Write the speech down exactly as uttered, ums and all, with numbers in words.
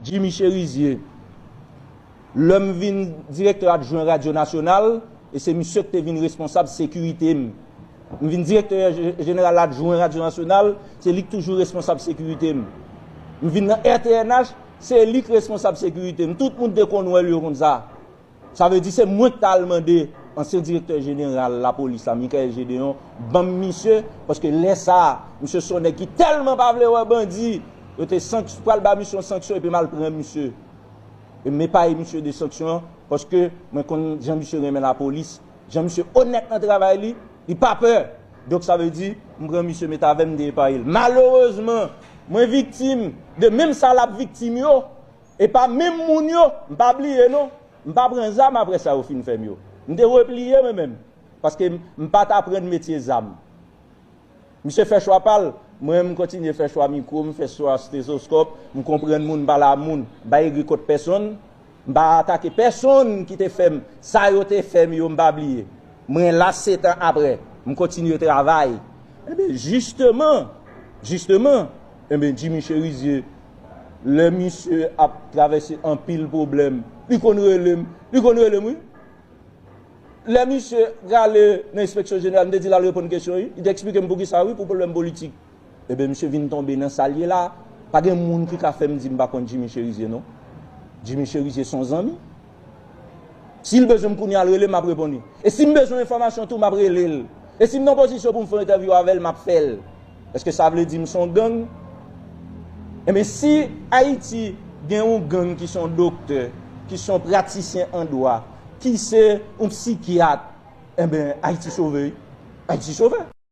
Jimmy Chérizier, lè m vin direktè adjwen Radyo Nasyonal, e se misye ki te vin responsab sekirite m. M vin direktè je- jeneral adjwen Radyo Nasyonal, se li ki toujou responsab sekirite m. M vin nan R T N H, se li ki responsab sekirite m. Tout moun te konn wè l, yo konn sa. Sa vle di se mwen ki t al mande ansyen direktè jeneral lapolis la, Michaël Gédéon, ban m misye, paske lè sa a, misye se yon nèg ki tèlman pa vle wè bandi, yo te sank- pral ba misye yon sanksyon epi m al pran misye. E m epaye misye de sanksyon an, paske mwen konn jan misye renmen lapolis, jan misye onèt nan travay li, li pa pè. Donk sa vle di, m pran misye met avè m, m te epaye l. Malerezman, mwen viktim de menm sa l ap viktim yo, e pa menm moun yo, m pa bliye non. M pa pran zam apre sa yo fin fè m yo. M te repliye mwen menm, paske m m pa t aprann metye zam. Misye fè chwa pa l, mwen m kontinye fè chwa mikwo, m fè chwa stetoskòp, m konprann moun, m pale a moun, m pa egri kont pèsonn, m pa atake pèsonn ki te fè m sa yo te fè m yo, m pa bliye. Mwen la sèt an apre, m kontinye travay. Ebyen, jisteman, jisteman, ebyen, Jimmy Chérizier, lè misye ap travèse anpil pwoblèm, li konn rele m, li konn rele m, wi. Lè misye prale nan enspeksyon jeneral, m te di l al reponn kesyon, wi. Li te eksplike m poukisa, wi, pou pwoblèm politik. Ebyen, misye vin tonbe nan sa l ye la. Pa gen moun ki ka fè m di m pa konn Jimmy Chérizier, non. Jimmy Chérizier se yon zanmi. Si l bezwen m kounye a, l rele m, m ap reponn li. E si m bezwen enfòmasyon tou, m ap rele l. E si m nan pozisyon pou m fè yon entèvyou avè l, m ap fè l. Èske sa vle di m se yon gang? Ebyen, si Ayiti gen yon gang ki se yon doktè, ki se yon pratisyen an dwa, ki se yon sikyat, ebyen, Ayiti sove, wi. Ayiti sove.